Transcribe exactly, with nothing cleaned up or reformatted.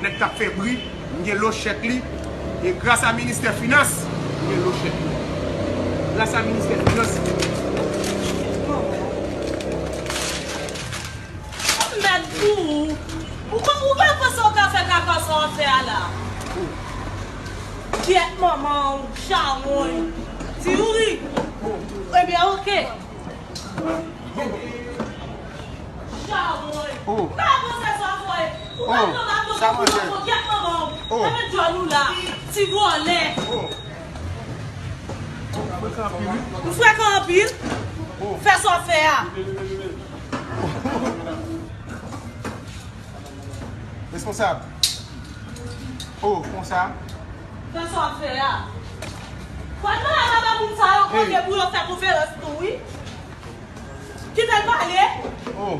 Nèg k ap fè bri, m gen lochèt li. E gras a ministè finans, m gen lochèt li. Gras a ministè finans. Mèt pou ou. Ou pa, ou pa panse w ka fè kaka sa w ap fè a la? Gyèt manman w, chawony. Ti youri. Ebyen, oke. Chawony. Oh. Ou pa panse sa w ap fè? Ou pa panse sa w ap fè? Gyèt manman w. Mwen met djòl ou la. Ti vòlè. Oh. Ou frekan anpil. Fè sa w fè a. Responsab. Oh, konsa. Fè sa w fè a. Fò n mande vagabon sa yo kote pou yo fè konferans tou, wi. Kite l pale. Oh.